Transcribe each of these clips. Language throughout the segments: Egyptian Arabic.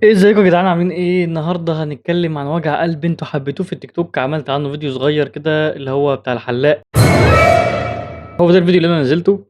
إيه ازيكم يا جدعان، عاملين ايه؟ النهارده هنتكلم عن وجع قلب انتوا حبيتوه في التيك توك. عملت عنه فيديو صغير كده اللي هو بتاع الحلاق. هو ده الفيديو اللي انا نزلته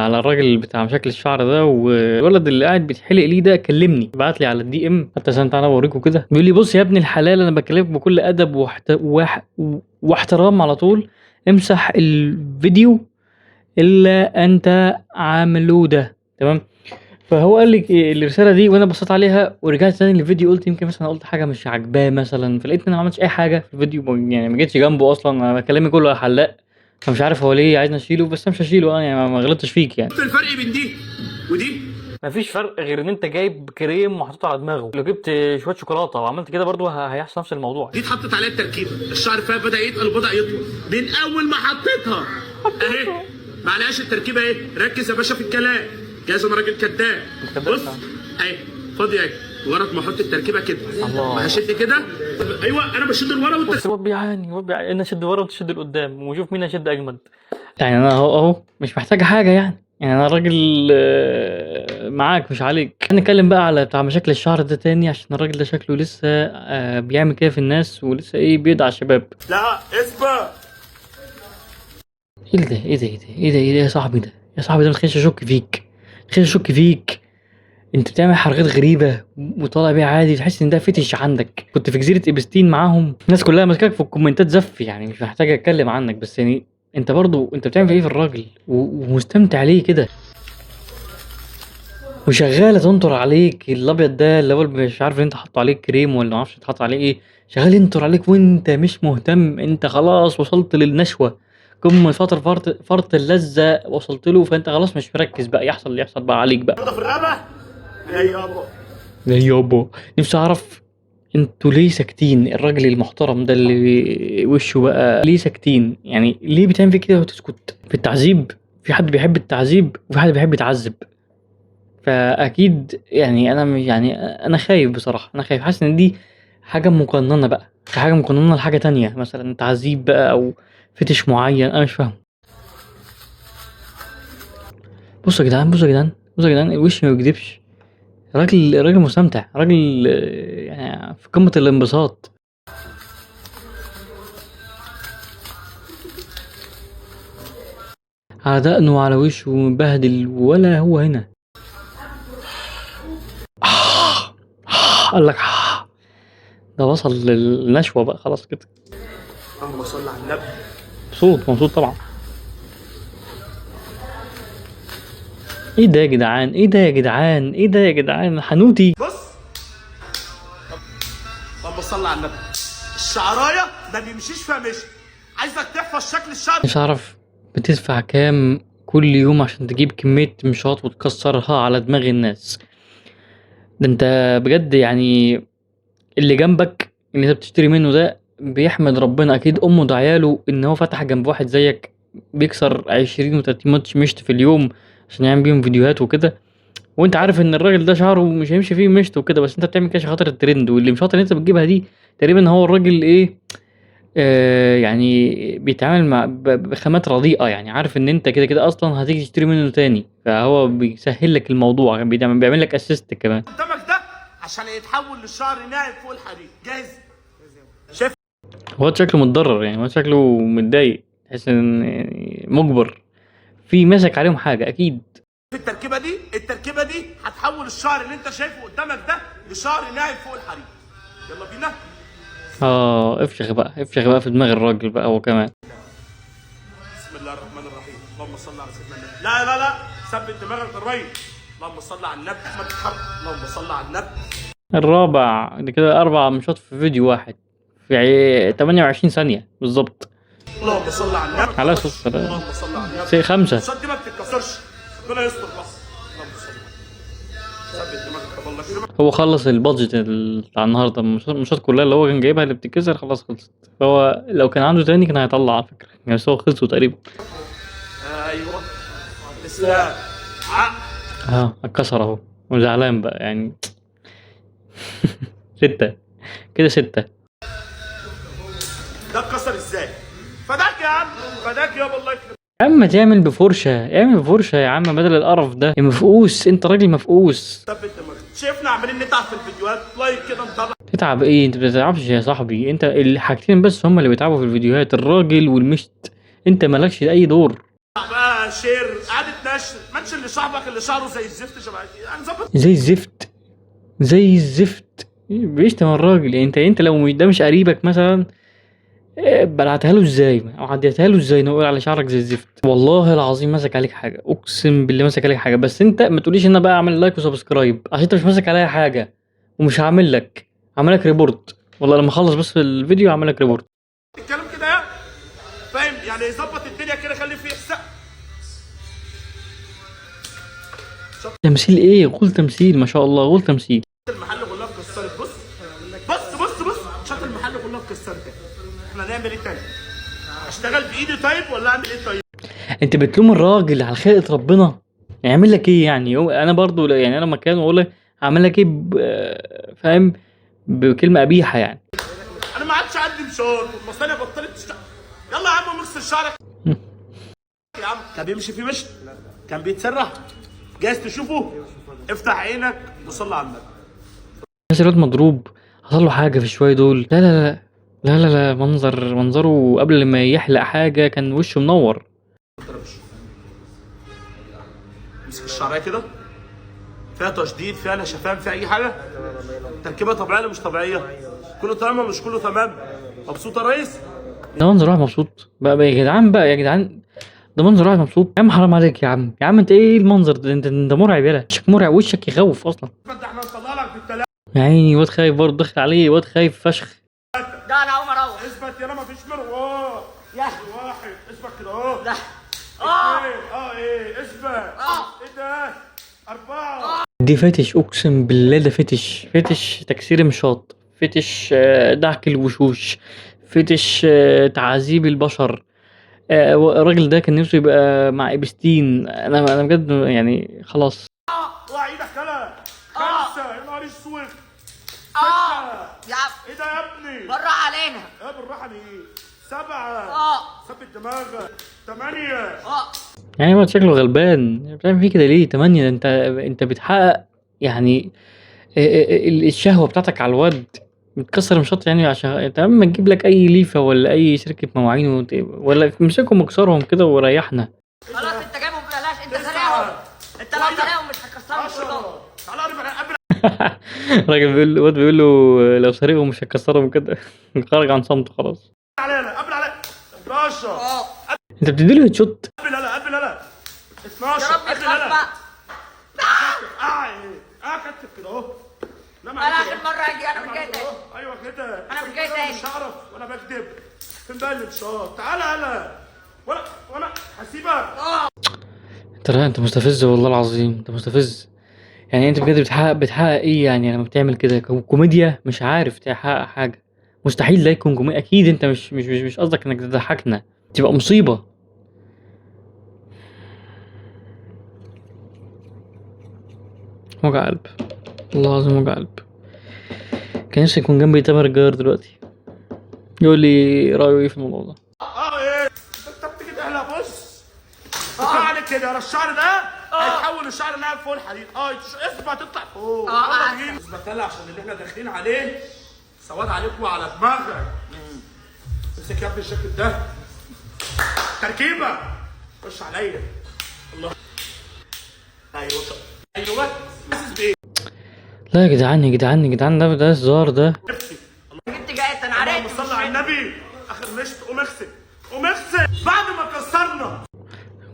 على الراجل بتاع مشاكل الشعر ده، والولد اللي قاعد بيتحلق ليه ده كلمني، بعت لي على ال DM حتى عشان تعالى اوريكم كده. بيقول لي بص يا ابن الحلال، انا بكلمك بكل ادب واحترام على طول، امسح الفيديو اللي انت عامله ده، تمام؟ فهو قال لي إيه الرسالة دي، وانا بصيت عليها ورجعت تاني للفيديو، قلت يمكن مثلا قلت حاجة مش عاجباه مثلا، فلقيت ان انا ما عملتش اي حاجة في الفيديو، يعني ما جيتش جنبه اصلا، انا كلامي كله على حلاق، فمش عارف هو ليه عايزني اشيله، بس انا مش هشيله، انا يعني ما غلطتش فيك يعني. الفرق بين دي ودي مفيش فرق غير ان انت جايب كريم وحطيته على دماغه، لو جبت شوية شوكولاتة وعملت كده برضه هيحصل نفس الموضوع. دي اتحطت عليها التركيبة، الشعر فيها بدا يتقل وبدا يطول من اول ما حطيتها اهي، ما عليهاش التركيبة اهي. ركز يا باشا في الكلام، جايز انا راجل كداب. كداب بص اهي فاضية اهي، مجرد ما احط التركيبة كده الله. هشد كده، ايوه انا بشد لورا وانت بص هو بيعاني، هو بيعاني، انا اشد ورا وانت تشد لقدام، وشوف مين هيشد اجمد. يعني انا اهو اهو مش محتاج حاجة يعني، يعني انا راجل معاك مش عليك. هنتكلم بقى على بتاع مشاكل الشعر ده تاني، عشان الراجل ده شكله لسه بيعمل كده في الناس، ولسه ايه بيدعي الشباب. لا اثبت. ايه ده ايه ده ايه ده ايه ده ايه ده يا صاحبي ده، يا صاحبي ده ما تخلينيش اشك فيك، ما تخلينيش اشك فيك. انت بتعمل حركات غريبة وطالع بيها عادي، تحس ان ده fetish عندك. كنت في جزيرة ابستين معاهم، الناس كلها ماسكاك في الكومنتات زف، يعني مش محتاج اتكلم عنك، بس يعني انت برضو انت بتعمل ايه في الراجل ومستمتع ليه كده؟ وشغالة تنطر عليك الابيض ده اللي هو مش عارف انت حاطه عليه كريم ولا ما اعرفش اتحط عليه ايه، شغال ينطر عليك وانت مش مهتم، انت خلاص وصلت للنشوة، قمة فرط فرط اللذة وصلت له، فانت خلاص مش مركز بقى، يحصل اللي يحصل بقى عليك بقى. في الرقبة يا يابا. يا يابا نفسي اعرف انتوا ليه ساكتين؟ الراجل المحترم ده اللي وشه بقى ليه ساكتين؟ يعني ليه بتعمل فيه كده وتسكت؟ في التعذيب، في حد بيحب التعذيب وفي حد بيحب يتعذب، فاكيد يعني انا يعني انا خايف بصراحة، انا خايف، حاسس ان دي حاجة مقننه بقى، حاجة مقننه لحاجة تانية، مثلا تعذيب بقى او فتش معين، انا مش فاهم. بصوا يا جدعان، بصوا يا جدعان، بصوا يا جدعان، الوش ما بيكذبش، الراجل مستمتع، راجل يعني في قمة الانبساط. على دقنه وعلى وشه ومبهدل، ولا هو هنا. قال لك ده وصل للنشوة بقى خلاص كده. اللهم صل على النبي. مبسوط مبسوط طبعا. ايه ده يا جدعان؟ ايه ده يا جدعان؟ ايه ده يا جدعان؟ حنوتي. بص اللهم صل على النبي، الشعرايه ما بيمشيش فيها مشي، عايزك تحفظ شكل الشعر. مش عارف بتدفع كام كل يوم عشان تجيب كمية مشاط وتكسرها على دماغ الناس. ده انت بجد يعني اللي جنبك اللي انت بتشتري منه ده بيحمد ربنا، اكيد امه دعياله ان هو فتح جنب واحد زيك بيكسر 20 و30 مشط في اليوم عشان يعمل بيهم فيديوهات وكده، وانت عارف ان الراجل ده شعره مش هيمشي فيه مشط وكده، بس انت بتعمل كده عشان خاطر الترند. واللي مشاط اللي انت بتجيبها دي تقريبا هو الراجل ايه يعني بيتعامل مع بخامات رديئة، يعني عارف ان انت كده كده اصلا هتيجي تشتري منه تاني، فهو بيسهل لك الموضوع، بيعمل لك assist كمان. قدامك ده عشان يتحول لشعر ناعم فوق الحرير. جاهز؟ شايف هو شكله متضرر يعني، هو شكله متضايق، تحس ان يعني مجبر، في مسك عليهم حاجة اكيد. التركيبة دي، التركيبة دي هتحول الشعر اللي انت شايفه قدامك ده لشعر ناعم فوق الحرير. يلا بينا. افشخ بقى، افشخ بقى في دماغ الراجل بقى هو كمان. بسم الله الرحمن الرحيم، اللهم صل على سيدنا النبي. لا لا لا، ثبت دماغك الريس. اللهم صل على النبي، ما تتحرك. اللهم صل على النبي. الرابع ده كده 4 مشاط في فيديو واحد في 28 ثانية بالظبط. اللهم صل على النبي. على الصلاة والسلام. اللهم صل على النبي. 5. المشاط دي ما بتتكسرش، ربنا يستر بس. اللهم صل على النبي. ثبت دماغك الله يكرمك. هو خلص البادجت بتاع النهارده، المشاط كلها اللي هو كان جايبها اللي بتتكسر خلاص خلصت. فهو لو كان عنده تاني كان هيطلع على فكرة، يعني بس هو خلصوا تقريبا. ايوه اسلام. اتكسر اهو وزعلان بقى يعني. 6 كده، 6. ده اتكسر ازاي؟ فداك يا عم، فداك يابا الله يكرمك. يا عم تعمل بفرشة، اعمل بفرشة يا عم بدل القرف ده. يا مفقوس، انت راجل مفقوس. ثبت دماغك. شايفنا عمالين نتعب في الفيديوهات، like كده نتابع. تتعب ايه؟ انت ما بتتعبش يا صاحبي. انت الحاجتين بس هما اللي بيتعبوا في الفيديوهات، الراجل والمشت. انت مالكش اي دور. بقى share، اعاده نشر، mention لصاحبك اللي شعره زي الزفت شبه يعني ظبط زي الزفت، زي الزفت. بيشتم الراجل. يعني انت لو ده مش قريبك مثلا، بلعتها له ازاي او عديتها له ازاي؟ نقول على شعرك زي الزفت. والله العظيم ماسك عليك حاجة، اقسم بالله ماسك عليك حاجة. بس انت ما تقوليش ان انا بقى اعمل like و subscribe، عشان انت مش ماسك عليا حاجة، ومش هعمل لك، هعمل لك report. والله لما اخلص بس الفيديو هعمل لك report. الكلام كده، فاهم؟ يعني ظبط الدنيا كده، خلي فيه احساس. تمثيل ايه؟ قول تمثيل، ما شاء الله، قول تمثيل. المحل كلها اتكسرت. بص بص بص بص، شات المحل كلها اتكسرت. احنا نعمل ايه تاني؟ اشتغل بايدي طيب ولا اعمل ايه طيب؟ انت بتلوم الراجل على خلقة ربنا؟ يعمل لك ايه يعني؟ انا برضو يعني انا مكانه اقول لك اعمل لك ايه فاهم؟ بكلمة قبيحة يعني. انا ما عادش عندي مشوار، والمصانع بطلت تشتغل. يلا يا عم اغسل شعرك يا عم. كان بيمشي فيه مشط؟ كان بيتسرح؟ جاهز تشوفه؟ افتح عينك وصلي على النبي. بس الواد مضروب، حصل له حاجة في الشوية دول. لا لا لا لا لا لا، منظره قبل ما يحلق حاجة كان وشه منور. امسك الشعرية كده، فيها تشديد، فيها نشفان، فيها اي حاجة؟ تركيبه طبيعية ولا مش طبيعية؟ كله تمام ولا مش كله تمام؟ مبسوط يا ريس؟ ده منظر واحد مبسوط بقى يا جدعان، بقى يا جدعان، ده منظر واحد مبسوط يا عم. حرام عليك يا عم، يا عم انت ايه المنظر ده؟ انت مرعب يالا، وشك مرعب، وشك يخوف اصلا. ده احنا هنطلع لك بالثلاثة. يا عيني واد خايف برضه، دخل عليه واد خايف فشخ. ده انا هقوم اروح. اثبت يالا، مفيش مروح. يا واحد اثبت كده اهو. لا. اثنين ايه اثبت. ايه ده؟ 4. دي فتش، اقسم بالله ده فتش، فتش تكسير مشاط، فتش دعك الوشوش، فتش تعذيب البشر. الراجل ده كان نفسه يبقى مع ابستين. انا بجد يعني خلاص. اوعى ايدك يالا. 5. يا نهار اسود. 6. يا عم ايه ده يا ابني؟ بالراحة علينا. ايه بالراحة ليه؟ 7. ثبت دماغك. 8. يعني هو شكله غلبان، بتعمل فيه كده ليه؟ 8. ده انت بتحقق يعني الشهوة بتاعتك على الواد، بتكسر مشط يعني، عشان انت اما تجيب لك اي ليفة ولا اي شركة مواعين ولا امسكهم واكسرهم كده وريحنا. خلاص انت جايبهم ببلاش، انت سارقهم، انت لو سارقهم مش هتكسرهم كلهم. تعالى قرب قبل. الراجل بيقول، الواد بيقول له لو سارقهم مش هتكسرهم كده. خرج عن صمته خلاص. علينا قبل علينا. 11. انت بتديله هيد شوت. قبل هلا، قبل هلا. 12. يا رب قبل يخاف هلا. بقى. كتف كده اهو. لا انا اخر مرة اجي، انا مش جاي تاني. ايوه كده، انا مش جاي تاني. مش هعرف وانا بكذب. فين بقى الانشاط؟ تعالى هلا. وانا هسيبك. انت مستفز والله العظيم، انت مستفز. يعني انت بجد بتحقق ايه يعني لما بتعمل كده؟ كوميديا؟ مش عارف تحقق حاجة، مستحيل ده يكون كوميديا. اكيد انت مش مش مش, مش قصدك انك تضحكنا، تبقى مصيبة. وجع قلب والله العظيم، وجع قلب. كان نفسي يكون جنبي تامر الجار دلوقتي يقول لي رايه ايه في الموضوع ده. ايه انت بتيجي تحلق؟ بص الشعر كده، الشعر ده هيتحول لشعر ناعم فوق الحديد. اثبت تطلع فوق. اثبت يلا عشان اللي احنا داخلين عليه سواد عليكم وعلى دماغك. امسك يا ابني الشكل ده، تركيبه. خش عليا. الله. ايوه ايوه. حاسس بايه؟ لا يا جدعان، يا جدعان، يا جدعان، ده هزار ده. جبت جايز، انا عرفت. اللهم صل على النبي. اخر مشط. قوم اغسل، قوم اغسل بعد ما كسرنا.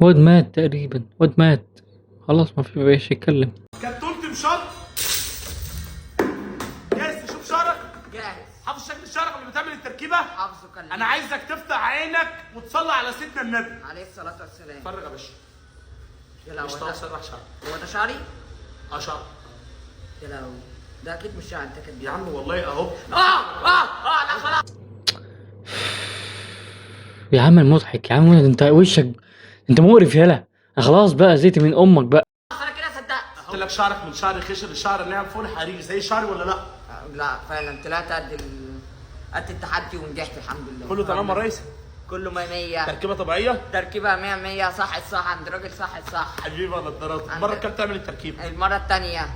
واد مات تقريبا، واد مات خلاص، ما في بقاش يتكلم. كتلت مشط. جاهز تشوف شعرك؟ جاهز. حافظ شكل شعرك قبل ما تعمل التركيبة؟ حافظه. كلمة. انا عايزك تفتح عينك وتصلي على سيدنا النبي عليه الصلاة والسلام. اتفرج يا باشا. يا لهوي، مش سرح شعرك. هو ده شعري؟ شعرك. يا لهوي، ده اكيد مش شعري، انت كده يا عم والله اهو. لا خلاص يا عم المضحك، يا عم انت وشك انت مقرف. يالا انا خلاص بقى زيت من امك بقى. انا كده صدقت. قلت لك شعرك من شعر خشن لشعر ناعم فوق الحرير زي شعري ولا لا؟ لا فعلا طلعت قد التحدي ونجحت الحمد لله. كله تمام يا ريس؟ كله 100 100. تركيبه طبيعية؟ تركيبه 100 100. صح الصح عند راجل، صح الصح. حبيبي انا اتضربت. المرة كام تعمل التركيبة؟ المرة الثانية.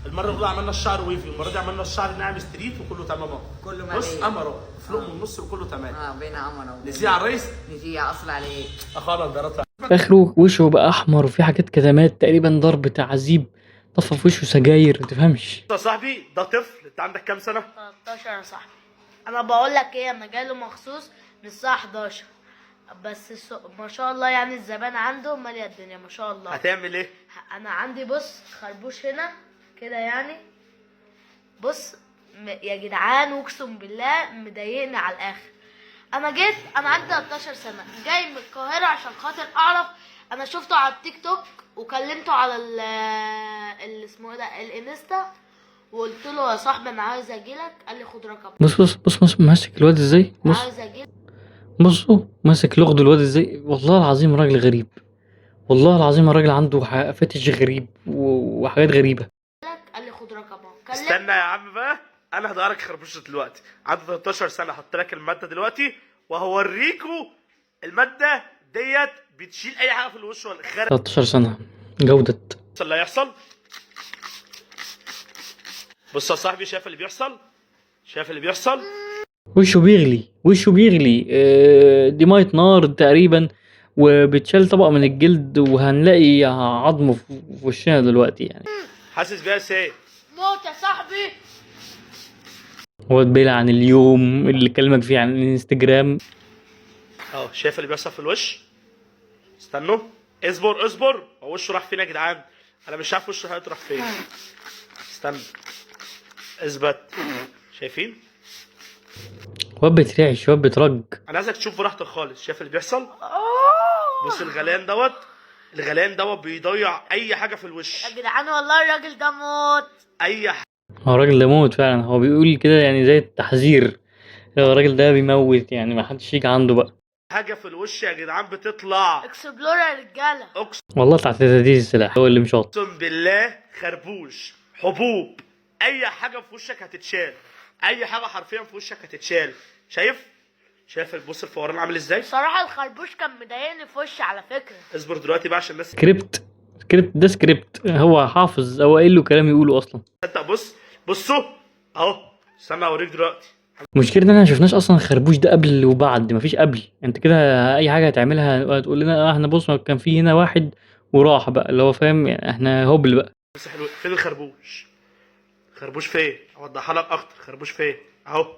المرة الاولى عملنا الشعر wavy، المرة دي عملنا الشعر ناعم straight وكله تمام اهو. كله بص مليان. قمر اهو، فلوق من النص وكله تمام. بينا قمر اهو. نزيع يا ريس. نزيع اصل عليك. اخانا البيرات. في اخره وشه بقى احمر وفي حاجات كدمات تقريبا، ضرب تعذيب، طفى في وشه سجاير، ما تفهمش. يا صاحبي ده طفل، انت عندك كام سنة؟ 13 يا صاحبي. انا بقول لك ايه، انا جاي له مخصوص من الساعة 11، بس ما شاء الله يعني الزبائن عنده ماليه الدنيا ما شاء الله. هتعمل ايه؟ انا عندي بص خربوش هنا كده يعني، بص يا جدعان اقسم بالله مضايقني على الاخر. انا جيت، انا عندي 13 سنة، جاي من القاهرة عشان خاطر اعرف. انا شفته على التيك توك وكلمته على ال اسمه ايه ده، الانستا، وقلت له يا صاحبي انا عاوز اجيلك، قال لي خد رقم. بص بص بص بص ماسك الواد ازاي، بص عاوز اجيلك. بصوا ماسك لغد الواد ازاي. والله العظيم راجل غريب، والله العظيم الراجل عنده فتش غريب وحاجات غريبة. قال لي خد رقمه. استنى يا عم بقى، انا هدورك خربوشه دلوقتي. عنده 13 سنة، هحط لك المادة دلوقتي وهوريكوا المادة ديت بتشيل اي حاجة في الوش ولا خرق. 13 سنة جوده. اللي هيحصل بص يا صاحبي، شايف اللي بيحصل؟ شايف اللي بيحصل؟ وشه بيغلي، وشه بيغلي، دي مية نار تقريبا، وبتشال طبقه من الجلد، وهنلاقي عظمه في وشنا دلوقتي يعني. حاسس بيها سي موت يا صاحبي. هو اتبلع عن اليوم اللي كلمك فيه عن الانستجرام. اهو شايف اللي بيحصل في الوش؟ استنوا، اصبر اصبر، هو وشه راح فين يا جدعان؟ انا مش عارف وشه هيطرح فين. استنى اثبت. شايفين؟ واد بترعش، واد بترج. انا عايزك تشوف براحتك خالص. شايف اللي بيحصل؟ بص الغليان دوت، الغليان دوت بيضيع اي حاجة في الوش يا جدعان والله الراجل ده موت. اي حاجة. هو الراجل ده موت فعلا، هو بيقول كده يعني زي التحذير، هو الراجل ده بيموت يعني، ما حدش يجي عنده بقى. حاجة في الوش يا جدعان بتطلع. explore يا رجاله. والله بتاع تهديد السلاح هو اللي مشاط. اقسم بالله خربوش، حبوب، اي حاجة في وشك هتتشال، اي حاجة حرفيا في وشك هتتشال. شايف؟ شايف البص الفوران عامل ازاي؟ بصراحة الخربوش كان مضايقني في وشي على فكرة. اصبر دلوقتي بقى عشان الناس script، script ده سكريبت، هو حافظ، هو قايل له كلام يقوله اصلا. تصدق. بص بصوا اهو، استنى اوريك دلوقتي. المشكلة ان احنا ما شفناش اصلا الخربوش ده قبل وبعد، مفيش قبل. انت كده اي حاجة هتعملها تقول لنا احنا بص كان في هنا واحد وراح بقى، اللي هو فاهم يعني احنا هبل بقى. بس حلو. فين الخربوش؟ خربوش فين؟ اوضحها لك اكتر. خربوش فين؟ اهو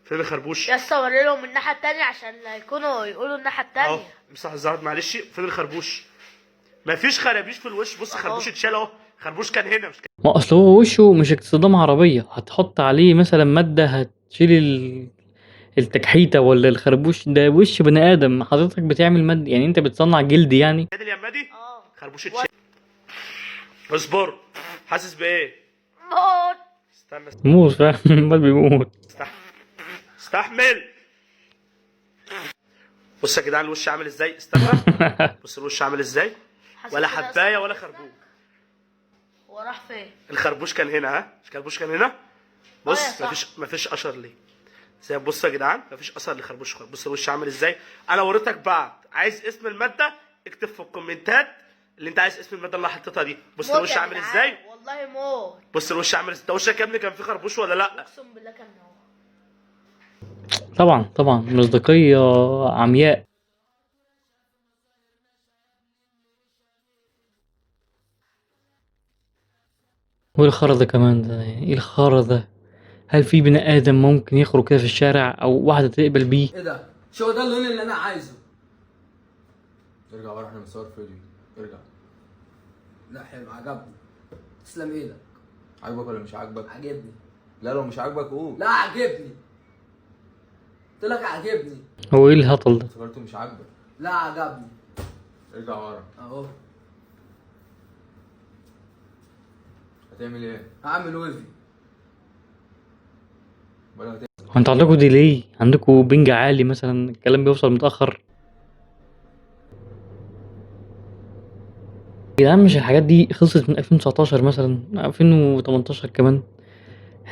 فين الخربوش؟ يا اسطى وري لهم الناحية التانية عشان لا يكونوا يقولوا الناحية اهو التانية. امسح الزهر معلش. فين الخربوش؟ مفيش خرابيش في الوش. بص خربوش اتشال اهو، خربوش كان هنا مش ما اصل هو وشه مش اكتصدام عربية هتحط عليه مثلا مادة هتشيل التكحيته ولا الخربوش ده، وش بني ادم حضرتك بتعمل مادة يعني، انت بتصنع جلد يعني. كان اليمه دي. خربوش اتشال. اصبر، حاسس بايه؟ موت. استنى موت فعلا، الواد بيموت. استحمل. بص يا جدعان الوش عامل ازاي. استنى بص الوش عامل ازاي، ولا حبايه ولا خربوش. هو راح فين؟ الخربوش كان هنا. ها الخربوش كان هنا. بص مفيش اثر ليه. زي بص يا جدعان مفيش اثر لخربوش خالص. بص الوش عامل ازاي. انا وريتك بعد. عايز اسم المادة اكتب في الكومنتات اللي انت عايز اسم المادة اللي حطيتها دي. بص الوش عامل ازاي. والله موت. بص الوش عامل ازاي. ده وشك يا ابني كان فيه خربوش ولا لا؟ اقسم بالله كان هو. طبعا طبعا مصداقية عمياء. وايه الخرا ده كمان ده؟ يعني ايه الخرا ده؟ هل في بني ادم ممكن يخرج كده في الشارع او واحدة تقبل بيه؟ ايه ده؟ شو ده اللون اللي انا عايزه؟ ارجع ورا، احنا بنصور فيديو. ارجع. لا حلو، عجبني. تسلم ايدك. عاجبك ولا مش عاجبك؟ عجبني. لا لو مش عاجبك قول. لا عجبني، قلت لك عجبني. هو ايه الهطل ده؟ افتكرته مش عاجبك. لا عجبني. ارجع ورا اهو. هتعمل ايه؟ هعمل wavy. ولا هتعمل هو انتوا عندكوا delay؟ عندكوا ping عالي مثلا؟ الكلام بيوصل متأخر يا جدعان. مش الحاجات دي خلصت من 2019 مثلا، 2018 كمان؟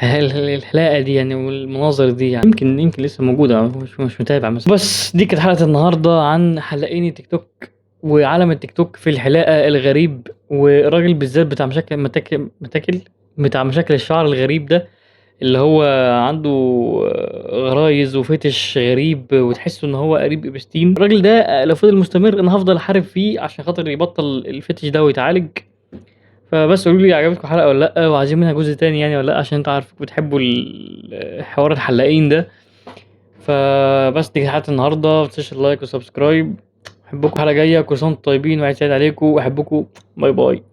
الحلاقة دي يعني والمناظر دي يعني يمكن لسه موجودة، مش متابع مثلا. بس دي كانت حلقة النهاردة عن حلاقين التيك توك وعالم التيك توك في الحلاقة الغريب، والراجل بالذات بتاع مشاكل متاكل بتاع مشاكل الشعر الغريب ده، اللي هو عنده غرايز و fetish غريب وتحسه ان هو قريب ابستين. الراجل ده لو فضل مستمر انا هفضل احارب فيه عشان خاطر يبطل ال fetish ده ويتعالج. فبس قولوا لي عجبتكم الحلقة ولا لا، وعايزين منها جزء تاني يعني ولا لا، عشان انتوا عارفين بتحبوا حوار الحلاقين ده. فبس دي كانت حلقة النهارده، متنساش ال like وال subscribe. احبكم، حلقة جاية، كل سنة وانتم طيبين وعيد سعيد عليكم، واحبكم، bye bye.